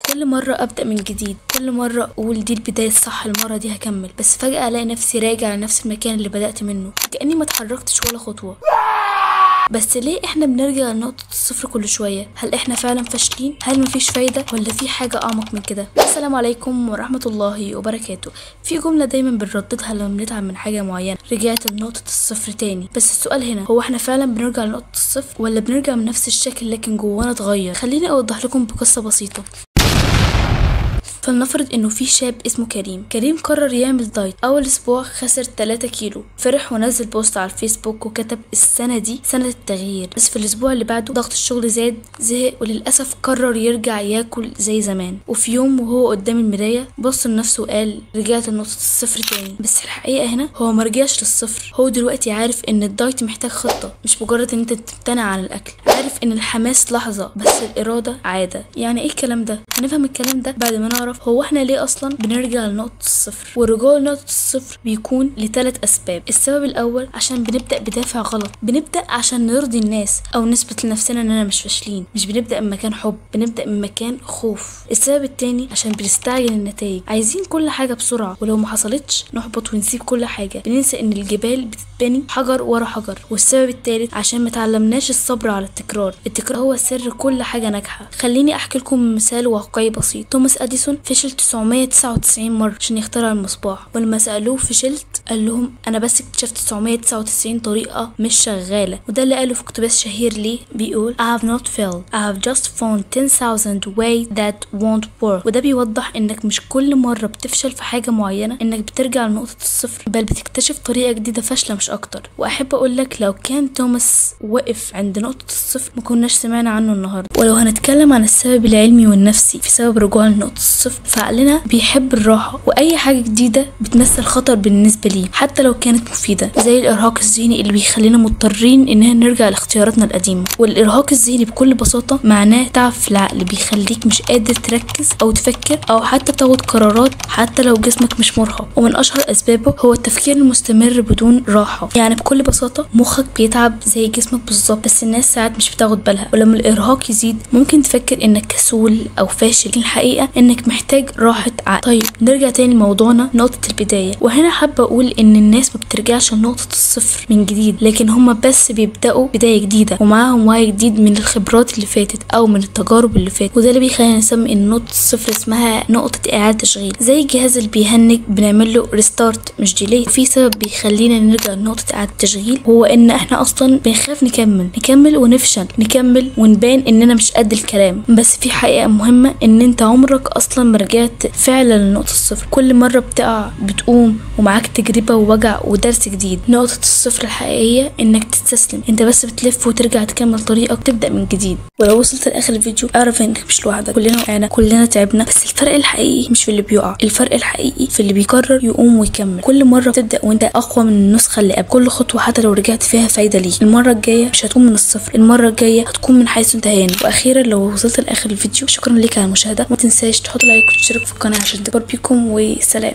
كل مرة أبدأ من جديد، كل مرة أقول دي البداية الصح، المرة دي هكمل، بس فجأة ألاقي نفسي راجع لنفس المكان اللي بدأت منه، كأني ما اتحركتش ولا خطوة. بس ليه احنا بنرجع لنقطة الصفر كل شوية؟ هل احنا فعلا فاشلين؟ هل مفيش فايدة؟ ولا في حاجة اعمق من كده؟ السلام عليكم ورحمة الله وبركاته. في جملة دايما بنرددها لما بنتعب من حاجة معينة، رجعت لنقطة الصفر تاني. بس السؤال هنا، هو احنا فعلا بنرجع لنقطة الصفر ولا بنرجع من نفس الشكل لكن جوانا اتغير؟ خليني اوضح لكم بقصة بسيطة. فلنفرض انه في شاب اسمه كريم. كريم قرر يعمل دايت. اول اسبوع خسر 3 كيلو، فرح ونزل post على الفيسبوك وكتب السنة دي سنة التغيير. بس في الاسبوع اللي بعده ضغط الشغل زاد، زهق، وللاسف قرر يرجع ياكل زي زمان. وفي يوم وهو قدام المراية بص لنفسه وقال رجعت لنقطة الصفر تاني. بس الحقيقة هنا هو مرجعش للصفر، هو دلوقتي عارف ان الدايت محتاج خطه، مش مجرد ان انت تمتنع عن الاكل. عارف ان الحماس لحظة بس الارادة عادة. يعني ايه الكلام ده؟ هنفهم الكلام ده بعد ما نعرف هو احنا ليه اصلا بنرجع لنقطة الصفر. والرجوع لنقطة الصفر بيكون لثلاث اسباب. السبب الاول عشان بنبدأ بدافع غلط، بنبدأ عشان نرضي الناس او نثبت لنفسنا اننا مش فاشلين، مش بنبدأ من مكان حب، بنبدأ من مكان خوف. السبب الثاني عشان بنستعجل النتائج، عايزين كل حاجة بسرعة، ولو ما حصلتش نحبط ونسيب كل حاجة، بننسى ان الجبال بتتبني حجر ورا حجر. والسبب الثالث عشان ما تعلمناش الصبر على التكرار، التكرار هو سر كل حاجة ناجحة. خليني احكي لكم مثال واقعي بسيط. توماس اديسون فشل 999 مرة عشان يخترع المصباح، ولما سألوه فشلت قال لهم انا بس اكتشفت 999 طريقة مش شغالة. وده اللي قاله في اقتباس شهير ليه، بيقول I have not failed, I have just found 10,000 ways that won't work. وده بيوضح انك مش كل مرة بتفشل في حاجة معينة انك بترجع لنقطة الصفر، بل بتكتشف طريقة جديدة فاشلة مش اكتر. واحب اقول لك لو كان توماس وقف عند نقطة الصفر ما كناش سمعنا عنه النهاردة. ولو هنتكلم عن السبب العلمي والنفسي في سبب رجوع لنقطة الصفر، فعقلنا بيحب الراحة، وأي حاجة جديدة بتمثل خطر بالنسبة ليه حتى لو كانت مفيدة، زي الإرهاق الذهني اللي بيخلينا مضطرين إننا نرجع لاختياراتنا القديمة. والإرهاق الذهني بكل بساطة معناه تعب في العقل بيخليك مش قادر تركز أو تفكر أو حتى تاخد قرارات حتى لو جسمك مش مرهق. ومن أشهر أسبابه هو التفكير المستمر بدون راحة، يعني بكل بساطة مخك بيتعب زي جسمك بالظبط، بس الناس ساعات مش بتاخد بالها. ولما الإرهاق يزيد ممكن تفكر إنك كسول أو فاشل، لكن الحقيقة إنك محتاج راحة عقل. طيب نرجع تاني لموضوعنا، نقطة البداية. وهنا حابة أقول إن الناس ما بترجعش لنقطة الصفر من جديد، لكن هما بس بيبدأوا بداية جديدة ومعاهم وعي جديد من الخبرات اللي فاتت أو من التجارب اللي فاتت. وده اللي بيخلينا نسمي إن نقطة الصفر اسمها نقطة إعادة تشغيل، زي الجهاز اللي بيهنج بنعمل له restart مش delete. في سبب بيخلينا نرجع لنقطة إعادة تشغيل، هو إن إحنا أصلا بنخاف نكمل ونفشل، نكمل ونبان إننا مش قد الكلام. بس في حقيقة مهمة، إن أنت عمرك اصلا ما رجعت فعلا لنقطة الصفر، كل مرة بتقع بتقوم ومعاك تجربة ووجع ودرس جديد. نقطة الصفر الحقيقية انك تستسلم، انت بس بتلف وترجع تكمل طريقك تبدأ من جديد. ولو وصلت لاخر الفيديو اعرف انك مش لوحدك، كلنا وقعنا، كلنا تعبنا، بس الفرق الحقيقي مش في اللي بيقع، الفرق الحقيقي في اللي بيقرر يقوم ويكمل. كل مرة بتبدأ وانت اقوى من النسخة اللي قبل، كل خطوة حتى لو رجعت فيها فايدة ليك. المرة الجاية مش هتكون من الصفر، المرة الجاية هتكون من حيث انتهينا. واخيرا لو وصلت لاخر الفيديو شكرا لك على المشاهدة، ما تنساش تحط like وتشترك في القناة عشان تكبر بيكم، وسلام.